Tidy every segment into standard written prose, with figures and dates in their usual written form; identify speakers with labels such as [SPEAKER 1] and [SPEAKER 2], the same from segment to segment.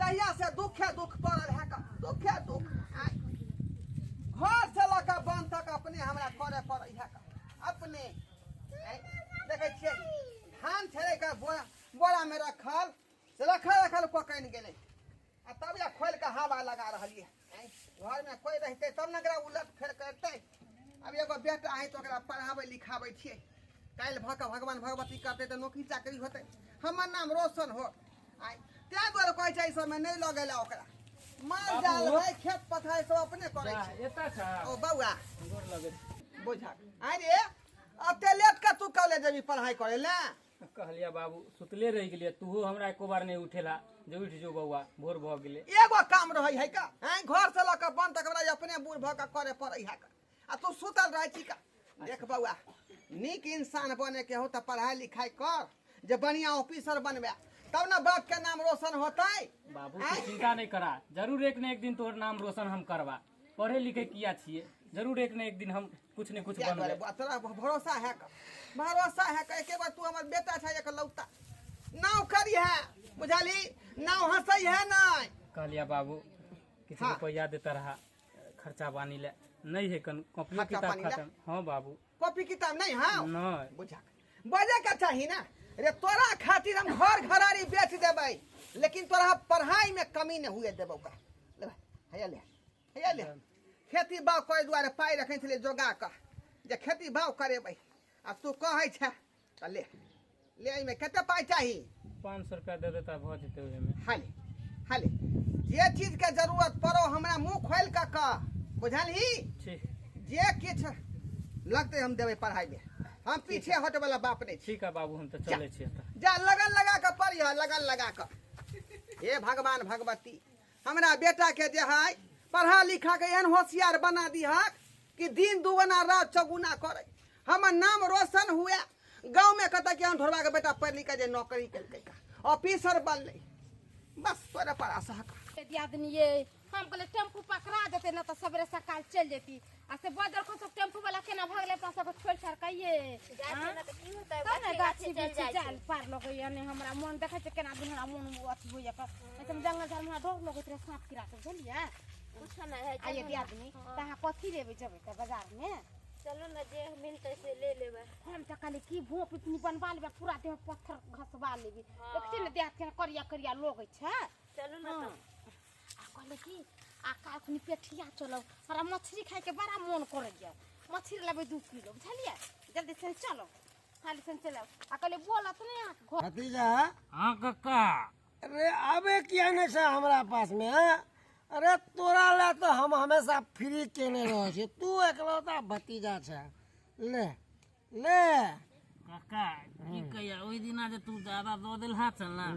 [SPEAKER 1] तहिया से दुखे दुख पड़ल है का, दुखे दुख। आय, घर से लऽ कऽ बन तक अपने हमरा करे पड़ै है का, अपने। आय, देखै छियै धान छेड़ै के बोरा बोरा में रखल से रखल रखल पकनि गेलै आ तब या खोलि कऽ हवा लगा रहलियै। आँय, घरमे कोइ रहितै तब ने एकरा उलट फेर करतै। आब एगो बेटा है तऽ ओकरा पढ़ाबै लिखाबै छियै, काल्हि भऽ कऽ भगवान भगवती करतै तऽ नौकरी चाकरी होतै, हमर नाम रोशन हो। आँय, ताहि दुआरे कहै छै एहि सबमे नहि लगै लए ओकरा। माल जाल
[SPEAKER 2] बाबू।
[SPEAKER 1] है खेत पथार सब अपने करै
[SPEAKER 2] जा,
[SPEAKER 1] छै।
[SPEAKER 2] एतऽ छ।
[SPEAKER 1] ओ बौआ
[SPEAKER 2] गोर लगै छी।
[SPEAKER 1] बुझक। अरे एते लेट के तू कॉलेज जेबी पढ़ाइ करै लए?
[SPEAKER 2] कहलिया बाबू सुतले रहि गेलियै, तूहो हमरा एको बार नहि उठेला जे उठि जो बौआ भोर भऽ गेलै।
[SPEAKER 1] एगो काम रहै है का? आँय, घर से लऽ कऽ बन तक हमरा अपने बूढ़ भऽ कऽ करे पड़ै है का, आ तू सुतल रहै छी का? देख बौआ, नीक इंसान बने के हो तऽ पढ़ाई लिखाई कर, जे बढ़िया ऑफिसर बनबे तब ने बाप के नाम रोशन होतै।
[SPEAKER 2] बाबू तू चिंता नहि करा, जरूर एक ने एक दिन तोहर नाम रोशन हम करबा। पढ़े लिखे किया छियै, जरूर एक ने एक दिन हम कुछ ने कुछ
[SPEAKER 1] क्या
[SPEAKER 2] बनबै।
[SPEAKER 1] करे बौआ, तोरा भरोसा है का? भरोसा है का? एके बार तू हमर बेटा छै एकलौता, नाव करी है बुझली, नाव हंसै है नहीं।
[SPEAKER 2] कहलिया बाबू किछु
[SPEAKER 1] हाँ।
[SPEAKER 2] रुपैआ देता रहा खर्चा पानी ले, नहीं है कन कॉपियो
[SPEAKER 1] खर्चा
[SPEAKER 2] किताब
[SPEAKER 1] पानी ले?
[SPEAKER 2] खत्म। हाँ बाबू।
[SPEAKER 1] कॉपी किताब नहीं? हाँ
[SPEAKER 2] नहीं।
[SPEAKER 1] बुझा बजे के चाही ना रे, तोरा खातिर हम घर घरारी बेच देबै, लेकिन तोरा पढ़ाई में कमी नहीं हुए देबौ का। ले भाई, हैया ले, हैया ले। खेती बाग करे दुआरे पाइ रखने छलियै जोगा कऽ जे खेती बाग करेबै, आ तू कहै छै तऽ ले ले। एहिमे कते पाइ चाही?
[SPEAKER 2] 500 रुपया दे देता भऽ जेतै ओहिमे।
[SPEAKER 1] हाले हाले, जे चीज के जरूरत पड़ो हमरा मुंह खोलि कऽ कह, बुझलही?
[SPEAKER 2] ठीक।
[SPEAKER 1] जे किछु लगतै हम देबै पढ़ाई में, हम पीछे हटे वाला बाप नहीं छी।
[SPEAKER 2] ठीक है बाबू, हम तऽ चलै छी एतऽ।
[SPEAKER 1] जा लगन लगा कऽ पढ़िह, लगन लगा कऽ। हे भगवान भगवती, हमरा बेटा के जे है पढ़ा लिखा के एहन होशियार बना दिहक कि दिन दुगुना रात चौगुना करे, हमर नाम रोशन हुए गाँव में। कतऽ कि हम ढोरबा के बेटा पढ़ लिख के जे नौकरी केलकै का, ऑफिसर बनलै। बस तोरे पर आशा का।
[SPEAKER 3] दियादनी ये हम कहले टेम्पू पकड़ा देते ना तऽ सबेरे सकाल चलि जेती, आ से बदल को सब टेम्पू वाला केना भगले अपना सब छोड़ छाड़ के ये।
[SPEAKER 4] जाइ छै ने तऽ की होतै?
[SPEAKER 3] तब ने
[SPEAKER 4] गाछे
[SPEAKER 3] गाछी
[SPEAKER 4] गाछे चलि
[SPEAKER 3] बिरछी
[SPEAKER 4] जाइ छै।
[SPEAKER 3] जाल पार लगैया ने हमरा मोन, देखै छै केना दिन हमरा मोन अथी होइया कऽ। एकदम जंगल झाड़ में हमरा डर लगैत रहै साँप कीड़ा सब, बुझलियै?
[SPEAKER 4] कुछो नहि होइ
[SPEAKER 3] आ
[SPEAKER 4] छै।
[SPEAKER 3] ये दियादनी, तऽ अहाँ कथी लेबै जेबै तऽ बाजार में?
[SPEAKER 4] चलू ने, जे मिलतै से ले लेबै।
[SPEAKER 3] हम तऽ कहली कि भोप इतनी बनवा लेबै, पूरा देह में पत्थर घसवा लेबै। देखै छियै ने देह केना करिया करिया लगै छै।
[SPEAKER 4] चलू ने।
[SPEAKER 3] हाँ।
[SPEAKER 4] तऽ
[SPEAKER 3] आ कहले कि आ काल्हि पेठिया चलब, हमरा मछली खाइके बड़ा मोन करैया, मछली लेबै 2 किलो, बुझलियै? जल्दी से चलो, खाली से चलब। आ कहले बोलत नहि अहाँके घर।
[SPEAKER 5] भतीजा।
[SPEAKER 2] हाँ कक्का।
[SPEAKER 5] अरे आबे किया नहीं छै हमरा पास में? हैं? अरे तोरा ला तो हम हमेशा फ्री केने रहे छी, तू एकलौता भतीजा छै। ले ले।
[SPEAKER 6] काका की कहिया, ओहि दिना जे तू ज्यादा दऽ देलहा छल ने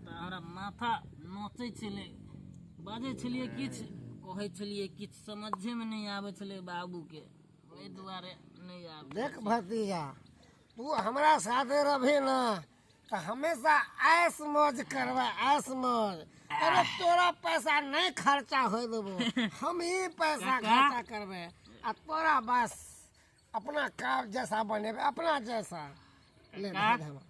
[SPEAKER 6] तऽ हमरा माथा नोचै छलै, बाजै छलियै किछु, कहै छलियै किछु, समझेमे नहि आबै छलै बाबूके, ओहि दुआरे नहि आबै।
[SPEAKER 5] देख भतीजा, तू हमरा साथे रहबे ना तऽ हमेशा ऐश मौज करबै, ऐश मौज। अरे तोरा पैसा नहीं खर्चा होय देबो, हम ही पैसा
[SPEAKER 6] काका।
[SPEAKER 5] खर्चा करबै आ तोरा बस अपना काम जैसा बनेबै, अपना जैसा। ले
[SPEAKER 6] काका।
[SPEAKER 5] भेज हमरा।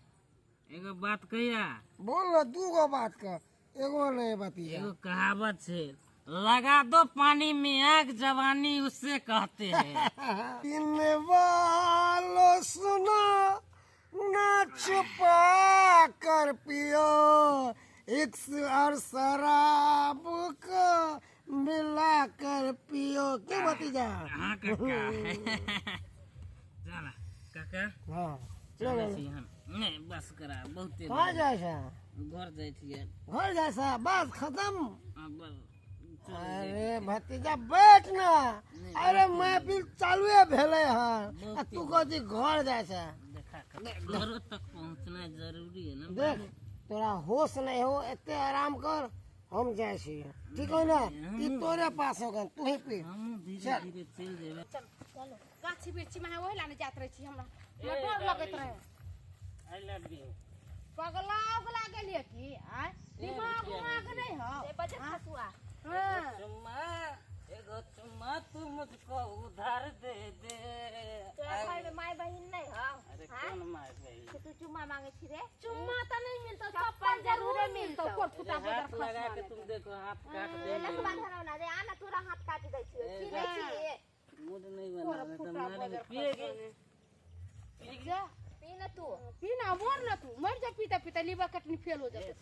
[SPEAKER 6] एगो बात कहिया?
[SPEAKER 5] बोल ना, दू गो बात कर, एगो नहीं भतीजा।
[SPEAKER 6] एगो कहावत छै, लगा दो पानी में आग जवानी उससे कहते हैं।
[SPEAKER 5] इन वालो सुनो ना, छुपा कर पियो, इक्स और शराब को मिला कर पियो। क्यों भतीजा?
[SPEAKER 6] हाँ काका, चल काका।
[SPEAKER 5] हाँ
[SPEAKER 6] चलै
[SPEAKER 5] चलो।
[SPEAKER 6] छी हम। नहि बस करा, बहुते।
[SPEAKER 5] कहाँ जाइ छै?
[SPEAKER 6] घर जाइ छियै।
[SPEAKER 5] घर जाइ छै? बस खत्म?
[SPEAKER 6] हाँ, बस चल।
[SPEAKER 5] अरे भतीजा बैठ ना, अरे महफिल चालुए भेलै हन आ तू कहै छी घर जाइ छै।
[SPEAKER 6] देखा घरो तक पहुँचना जरूरी है ना।
[SPEAKER 5] देख तोरा होश नहीं हो, एते आराम कर, हम जाइ छी, ठीक हो ना? ई तोरे पास हो गन, तू ही पी।
[SPEAKER 6] हमहूँ धीरे
[SPEAKER 5] चल।
[SPEAKER 6] धीरे चलि जेबै।
[SPEAKER 3] चलो चलो, गाछी बिरछी में ओहि ला ने जाइत रहै छी, हमरा हमरा डर लगैत रहै।
[SPEAKER 6] I love you.
[SPEAKER 3] पगला उगला गेलियै की? आँय, दिमाग उमाग नहि हौ?
[SPEAKER 4] से बजे खसुआ।
[SPEAKER 3] हाँ।
[SPEAKER 6] चुम्मा, एगो चुम्मा तू मुझको उधार दे दे।
[SPEAKER 4] तोरा घर में माय बहिन नहीं हौ?
[SPEAKER 6] अरे
[SPEAKER 4] हाँ?
[SPEAKER 6] कोन माय बहिन
[SPEAKER 4] से तू चुम्मा मांगे छी रे?
[SPEAKER 3] चुम्मा तऽ नहि मिलतौ,
[SPEAKER 4] चप्पल
[SPEAKER 3] चप्पल जरूर
[SPEAKER 4] जरूरे
[SPEAKER 3] मिलतौ। मिलतौ कोर फुटा बजर
[SPEAKER 6] हाथ लगा के तुम देखो हाथ काट देंगे।
[SPEAKER 4] लखवा धरौ ना रे आना तोरा हाथ काट दै छियो की नै छियै
[SPEAKER 6] मूड नहीं बना तो मारेंगे। पिएगी
[SPEAKER 3] जा
[SPEAKER 4] पी ना तू
[SPEAKER 3] पी ना मर ना तू मर जा पीता पीता लीवर कटनी फेल हो जाते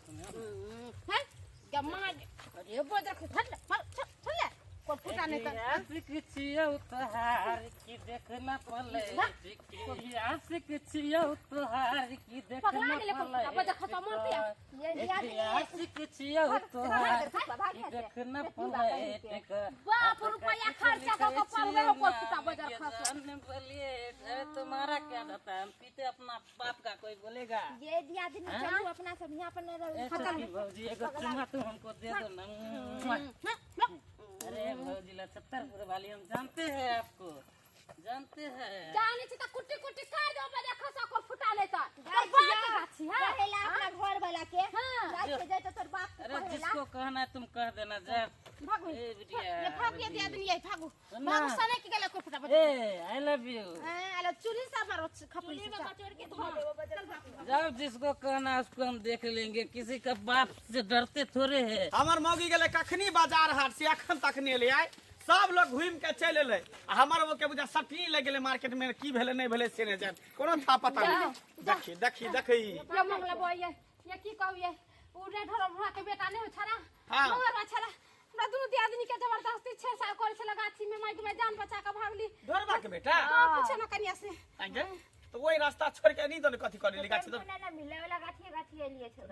[SPEAKER 3] हैं गम्मा अरे बजर खट चल ले कोर फुटा नहीं त
[SPEAKER 6] आशिक छियौ तोहार की देखना पले आशिक छियौ तोहार की देखना पले
[SPEAKER 3] बजर खसा मरते
[SPEAKER 6] आशिक छियौ तोहार की देखना पले
[SPEAKER 3] बाप रुपया खर्चा क के पड़बे हो कोर फुटा बजर खसा
[SPEAKER 6] बोलिए। अरे तुम्हारा क्या जाता है हम पीते अपना बाप का कोई बोलेगा।
[SPEAKER 4] ये दिया दिन चलू अपना सब यहाँ पर नहीं रहो।
[SPEAKER 6] खत्म भौजी एगो चुमा तू हमको दे दो ना। अरे भौजी 75 वाली हम जानते हैं आपको जानते हैं।
[SPEAKER 3] जाने छी त कुट्टी कुट्टी कर दो बजे खसा को फुटा लेता बाप गाछी है
[SPEAKER 4] पहला अपना घर वाला के जाय के जाय त तोर बाप के
[SPEAKER 6] अरे जिसको कहना है तुम कह देना जा
[SPEAKER 3] भागो
[SPEAKER 6] ए बिटिया
[SPEAKER 3] ये भाग ये दिया दिन ये भागो भागो सने के गेला को फुटा बजे
[SPEAKER 6] ए I love you
[SPEAKER 3] हां अरे चुली सा मारो खपड़ी
[SPEAKER 4] चुली में कचोर के धो देबो बजल भागो
[SPEAKER 6] जाओ जिसको कहना है उसको हम देख लेंगे किसी का बाप से डरते थोड़े है।
[SPEAKER 1] हमर मौगी गेले कखनी बाजार हाट से अखन तक नहीं एलै आय सब लोग घूम के चल एलै आ हमर वो के बुझा सटनी लग गेलै मार्केट में की भेलै नहीं भेलै से नहीं जान कोनो था पता नहीं। देखी देखी देखी
[SPEAKER 3] ये मंगला बॉय ये की कहू ये उ रे ढोल बुढ़ा के बेटा नहीं हो छरा
[SPEAKER 1] हां
[SPEAKER 3] मगर छरा हमरा दुनू दियादनी के जबरदस्ती 6 साल करे छला गाछी में माइक में जान बचा के भागली
[SPEAKER 1] ढोरबा के बेटा।
[SPEAKER 3] हां पूछे न कनिया से
[SPEAKER 1] आगे तो वही रास्ता छोड़ के नहीं तो कथी करे गाछी तो
[SPEAKER 4] ना ना मिले वाला गाछी गाछी एलिए छल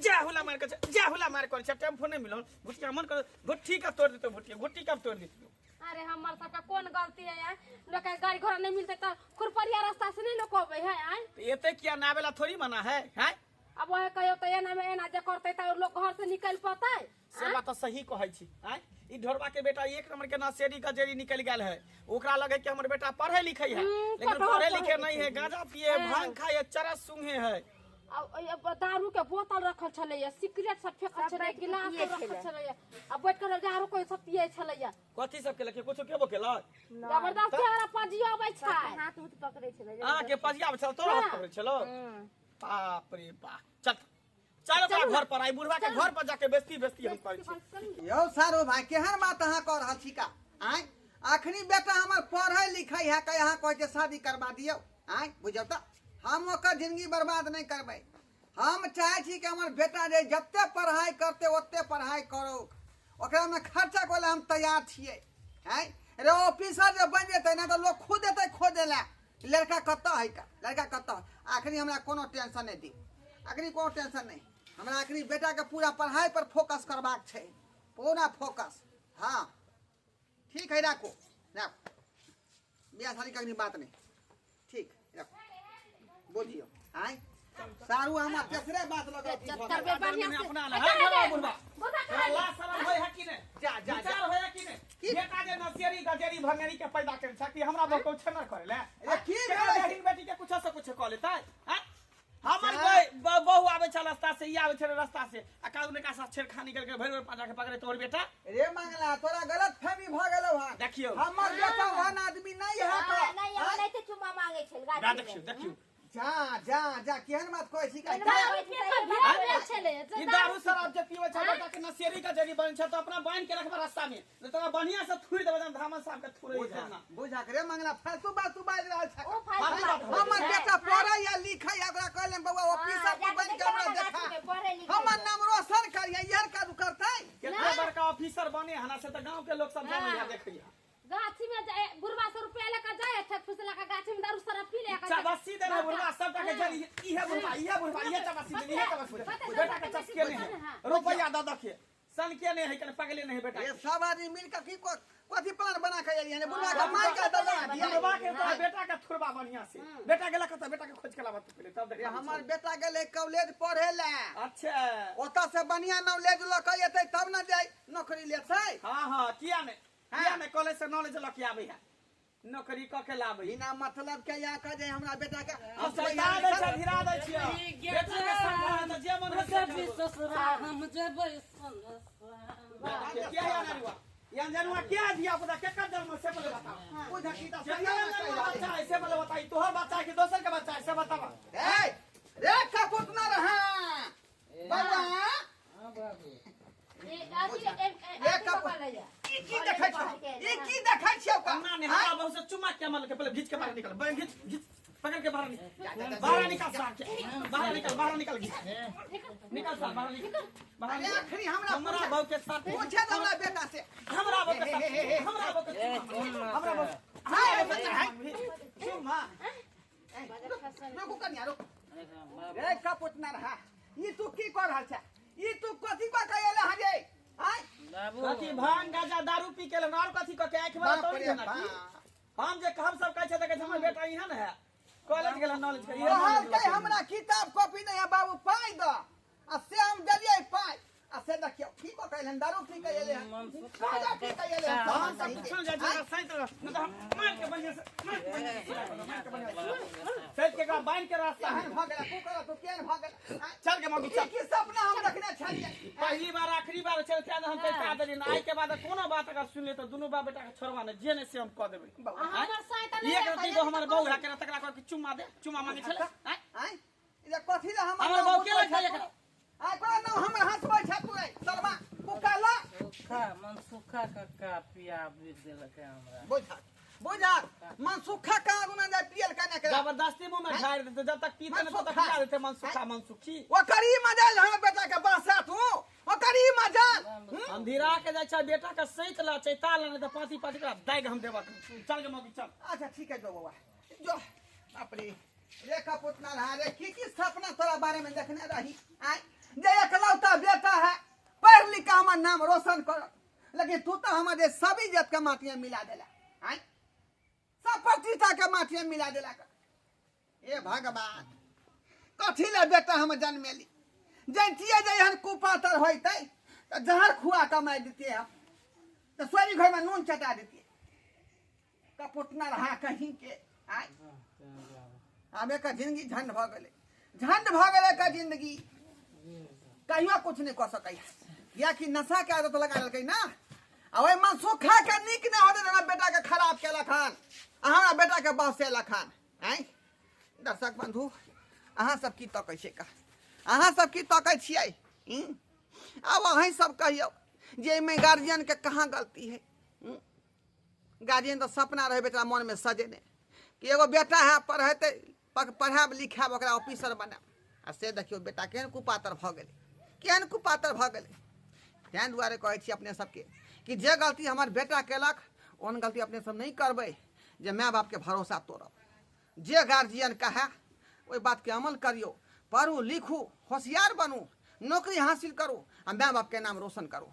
[SPEAKER 1] जा हुला मार के जा हुला मार कर टेम्पो नहीं मिलो भुटिया मन कर भुट्टी का तोड़ देतो भुटिया भुट्टी का तोड़ देतो।
[SPEAKER 3] अरे हमर सबके कोन गलती है यार लोग के गाड़ी घोड़ा नहीं मिलते त खुरपरिया रास्ता से नहीं लोग आवे है आय
[SPEAKER 1] तो एते किया नावेला थोड़ी मना है हैं।
[SPEAKER 3] अब वह कहियो त एना में एना जे करते त लोग घर से निकल पतै
[SPEAKER 1] से बात सही कहै छी आय ई ढोरबा के बेटा एक नंबर के नशेड़ी गजेरी निकल गेल है ओकरा लगे कि हमर बेटा पढ़े लिखे है लेकिन पढ़े लिखे नहीं है गांजा पिए भांग खाए चरस सूंघे है।
[SPEAKER 3] अब दारू के बोतल रखल छलैया सिगरेट सब फेकल छलै गिलास सब रखल छलैया आ बैठ कर दारू को सब पिए छलैया
[SPEAKER 1] कथी सब केलक कुछो केबो केलक
[SPEAKER 3] जबरदस्ती हमरा पजिया अबै छै
[SPEAKER 4] हाथ उठ पकड़ै छलै
[SPEAKER 1] अहाँ के पजिया आबै छल तोरा हाथ पकड़ै छलो बाप रे बाप चल चल ओकरा घर पर आई बुढ़वा के घर पर जाके बेइज्जती बेइज्जती हम करै छी।
[SPEAKER 7] यौ सारो भाई केहन बात अहाँ कह रहल छी का आय अखनी बेटा हमर पढ़ै लिखै है के अहाँ कहै छै शादी करवा दियौ आय बुझौ त हम ओकर जिंदगी बर्बाद नहीं करबै। हम चाहै छी कि हमर बेटा जे जते पढ़ाई करते ओते पढ़ाई करो ओकरा में खर्चा करे ला हम तैयार छियै आय रे ऑफिसर जे बनि जेतै ना तऽ लोग खुद एतै खोजै ला लड़का कतऽ है का लड़का कतऽ। अखनी हमरा कोनो टेंशन नहीं दी अखनी कोनो टेंशन नहीं हमरा अखनी बेटा के पूरा पढ़ाई पर फोकस करबाक छै पूरा फोकस। हाँ ठीक है राखो राखो बियाह शादी के अखनी बात नहीं ठीक रखो बोलियो आय सारू हमर तेसरे बात लगा
[SPEAKER 1] अपना ला है बुढ़वा तोरा शरम होय है कि नहीं
[SPEAKER 7] जा जा
[SPEAKER 1] विचार होय है कि नहीं बेटा जे नशेड़ी गजेरी भंगेरी के पैदा कर छ कि हमरा बकौ छनर करे ले
[SPEAKER 7] की
[SPEAKER 1] भेलै बेटी के कुछ से कुछ क लेतै हैं। हमर बहु आबै छल रास्ता से ई आबै छल रास्ता से आ काऊ ने का साथ छेड़खानी करके भरि भरि पाजा के पकड़े तोर बेटा।
[SPEAKER 7] रे मंगला तोरा गलत फहमी भ गेलौ हन
[SPEAKER 1] देखियौ
[SPEAKER 7] हमर बेटा ओहन आदमी नहीं है का
[SPEAKER 4] नहीं हम नहीं त चुमा मांगे छल गाछी
[SPEAKER 1] देखियौ देखियौ
[SPEAKER 7] जा जा जा केहन बात कहै छी का
[SPEAKER 1] ई दारू शराब जे पीबै छ बेटा के नशेड़ी का जड़ी बन छ त अपना बांध के रखबा रास्ता में न तोरा बढ़िया से थुरि देबे धामन साहब के थुरै छै ना
[SPEAKER 7] बुझा के रे मंगला फालतू बात तू बाजि रहल छ।
[SPEAKER 4] ओ फालतू बात
[SPEAKER 7] हमर बेटा पढ़ै या लिखै ओकरा कहले बौआ ऑफिसर तू बन के हमरा देखा हमर नाम रोशन करिया यार का करतै
[SPEAKER 1] केतना बड़का ऑफिसर बने हना से त गांव के लोग सब जानै है देखै है
[SPEAKER 3] गाछी में जाए बुढ़वा से रुपया लेकर जाए ठक फुसला का गाछी में दारू शराब पी ले
[SPEAKER 1] चबासी देना बुढ़वा सब का जरी इहे बुढ़वा इहे बुढ़वा इहे चबासी देने इहे चबासी बेटा के चस्के नहीं है रुपया द देखिए सन के नहीं है कने पगले नहीं बेटा
[SPEAKER 7] ये सब आदमी मिल के की कथी प्लान बना के एलियै बुढ़वा के मार के दला दिया
[SPEAKER 1] बुढ़वा के तो बेटा के थुरबा बढ़िया से बेटा गेला कत बेटा के खोज के लाबत पहिले तब देख
[SPEAKER 7] हमर बेटा गेलै कॉलेज पढ़े ला।
[SPEAKER 1] अच्छा
[SPEAKER 7] ओतऽ से बढ़िया नॉलेज ल के एतै तब न जाय नौकरी लेतै।
[SPEAKER 1] हां हां किया नहीं किया नहीं कॉलेज से नॉलेज ल के आबै है नौकरी क के लाबै
[SPEAKER 7] बिना मतलब के या कह जे हमरा बेटा के
[SPEAKER 1] हम सता दै छै धीरा दै छियै बेटा के संभाल त जे मन हो
[SPEAKER 6] से ससुरा हम जेबै ससुरा
[SPEAKER 1] क्या या नरुआ या जनुआ क्या दिया पता केकर जन्म से पहले बताओ
[SPEAKER 7] बुझा की त
[SPEAKER 1] केकर जन्म बच्चा है से पहले बताई तोहर बच्चा है कि दोसर के बच्चा है से बतावा
[SPEAKER 7] ए रे कपुत न रहा बच्चा
[SPEAKER 3] अथी
[SPEAKER 1] एक कप ई की देखै छौ ई की देखै छियौ का
[SPEAKER 8] ना नहीं हमरा बहू से चुम्मा के मार के पहले घींच के बाहर निकल घींच घींच पकड़ के बाहर निकल बाहर निकल सार के बाहर निकल बाहर निकल घींच निकल सार बाहर निकल बाहर
[SPEAKER 1] अरे
[SPEAKER 8] निकल
[SPEAKER 1] आखिरी हमरा
[SPEAKER 8] हमरा बहू के साथ
[SPEAKER 1] पूछे दो हमरा बेटा से
[SPEAKER 8] हमरा बहू के साथ हमरा बहू के चुम्मा हमरा बहू
[SPEAKER 1] हाय बच्चा हाय
[SPEAKER 8] चुम्मा
[SPEAKER 1] रुकू कनिया रुक रे कप उतना रहा ई तू की कर रहल छै ई तू कथी कह के एले हँ जे आय
[SPEAKER 6] बाबू
[SPEAKER 8] कथी भांग गांजा दारू पी के और कथी कह के आंखि वाला
[SPEAKER 1] बाप
[SPEAKER 8] तो
[SPEAKER 1] रे
[SPEAKER 8] नहीं ना की
[SPEAKER 1] बाप।
[SPEAKER 8] हम जे कहब सब कहै छै तऽ कहै छै हमर बेटा इहाँ ने है कॉलेज गेल नॉलेज के इहे
[SPEAKER 1] कहल
[SPEAKER 8] knowledge
[SPEAKER 1] के हमरा किताब कॉपी नहीं है बाबू पाइ द आ से हम देलियै पाइ आ से देखियौ की कह के एले दारू पी के एले हँ गांजा पी के एले हँ
[SPEAKER 8] हम सब पूछल जाइ छै सैत रह नहि तऽ हम मार के बढ़िया से मार के बढ़िया से मार के बढ़िया से सैत के एकरा बान्हि के रास्ता है
[SPEAKER 1] केहन भऽ गेला तू कर तू केहन भऽ गेला आँय?
[SPEAKER 8] चल के मौगी
[SPEAKER 1] ई
[SPEAKER 8] चल
[SPEAKER 1] की सपना हम रखने छलियै
[SPEAKER 8] पहली बार आखिरी बार चल के हम पैसा देली ना आई के बाद कोनो बात अगर सुन ले तो दुनू बाप बेटा के छोड़वा नहीं जे नहीं से हम कह देबै
[SPEAKER 3] हमर सहायता नहीं
[SPEAKER 8] एक रत्ती गो हमर बहू है के तकरा कह के चुम्मा दे चुम्मा मांगे छले आँय?
[SPEAKER 1] आँय ई कथी ला हमर
[SPEAKER 8] हमर बहू के लग एकरा
[SPEAKER 1] आय कोना नाम हमर हंसबै छै तू रे सलमा कुकाला
[SPEAKER 6] सुखा मनसुखा कक्का पिया देलकै हमरा
[SPEAKER 1] बुझा बुझा मनसुखा का गुना जाय पियल का ना करा
[SPEAKER 8] जबरदस्ती मुंह में झाड़ देते जब तक पीते नहीं तब तक
[SPEAKER 1] मनसुखा।
[SPEAKER 8] पिया देते मनसुखा मनसुखी
[SPEAKER 1] ओकर ई मजाल हमर बेटा के बासा तू ओकर ई मजाल
[SPEAKER 8] हम धीरा के जाइ छै बेटा के सैत ला चैता ला नहीं तऽ पाँची पाँची का दाग हम देबक चल के मौगी चल
[SPEAKER 1] अच्छा ठीक है जो बउआ जो बाप रे रे कपुतना रहा रे की की सपना तोरा बारे में देखने रही आय जे एकलौता बेटा है पढ़ लिख के हमर नाम रोशन कर लेकिन तू तो हमारे सब इज्जत के माटिया मिला देला आय सब प्रतिष्ठा के माटिया मिला देला ए भगवान कथी ला बेटा हम जन्मेली जैतिए जे एहन कुपातर होइतै तऽ जहर खुआ कमाइ दितियै हम तऽ सोरी घर में नून चटा दितियै कपुतना रहा कहीं के आय आब एकर जिंदगी झंड भऽ गेलै झंड भऽ गेलै एकर जिंदगी कहियो कुछ नहि कऽ सकैया कियाकि नशा के आदत लगा लेलकै ना आ ओहि मनसुखा के नीक नहि होतै तऽ हमरा बेटाके खराब केलक हन आ हमरा बेटाके बहसेलक हन आँय दर्शक बन्धु अहाँ सब की तकै छियै का अहाँ सब की तकै छियै हूँ? आब अहीं सब कहियौ जे एहिमे गार्जियनके कहाँ गलती है हूँ? गार्जियन तऽ सपना रहै बेटा मनमे सजेने कि एगो बेटा है पढ़ेतै पढ़ायब लिखायब ओकरा ऑफिसर बनायब आ से देखियौ बेटा केहन कुपातर भऽ गेलै केहन कुपातर भऽ गेलै ताहि दुआरे कहै छी अपने सबके कि जे गलती हमर बेटा केलक ओहन गलती अपने सब नहि करबै जे माय बापके भरोसा तोड़ब जे गार्जियन कहए ओहि बातके अमल करियौ पढ़ू लिखू होशियार बनू नौकरी हासिल करू आ माय बापके नाम रोशन करू।